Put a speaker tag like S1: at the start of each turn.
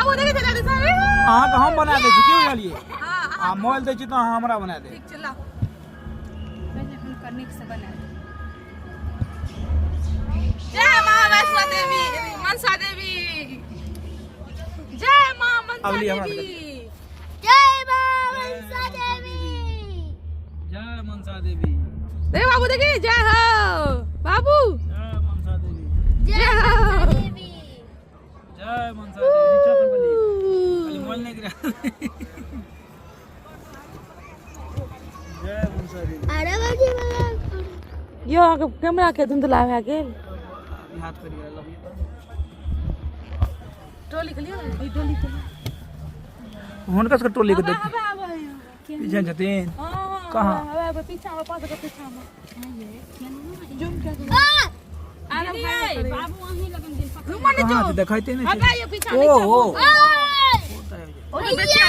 S1: बाबू देखे छै दादी साहब।
S2: अहाँके हम बना दै छी, की बुझलियै?
S1: हाँ।
S2: आ मोबाइल दै छी तऽ अहाँ हमरा बना देब।
S1: ठीक छै, लाओ।
S3: पहिले हुनकर नीकसँ बना दे।
S1: जय माँ वैष्णो देवी, मनसा देवी, जय माँ मनसा
S2: अगली हमरा
S1: देवी।
S4: जय माँ मनसा देवी।
S2: जय मनसा देवी।
S1: दे बाबू, देखी, जय हो बाबू।
S2: जय मनसा देवी।
S1: जय हो।
S4: देवी।
S2: जय मनसा देवी। नीचा से बोली, खाली मोबाइल नहीं गिरा। जय मनसा देवी।
S4: अरे बाजी बाबा।
S1: यो अहाँके कैमरा के धुंधला भए गेल।
S2: अभी हाथ पर गिरा लबियो।
S1: टोली के लियो, ई टोली के लियो।
S2: हुनका सबके टोली के देख।
S1: आबे आबे।
S2: पीछे छथिन।
S1: हाँ।
S2: कहाँ?
S1: आबे आबे, पीछा में, पास के पीछा में। जुम के आराम
S3: दीदी, बाबू अहीं लगन दिन पकड़।
S1: घुमा।
S2: कहाँ छै? देखाइते नहि
S1: आबे
S2: छै।
S1: यो पीछा।
S2: ओ
S1: नीचा।
S2: ओ।
S1: ओ बेचिया।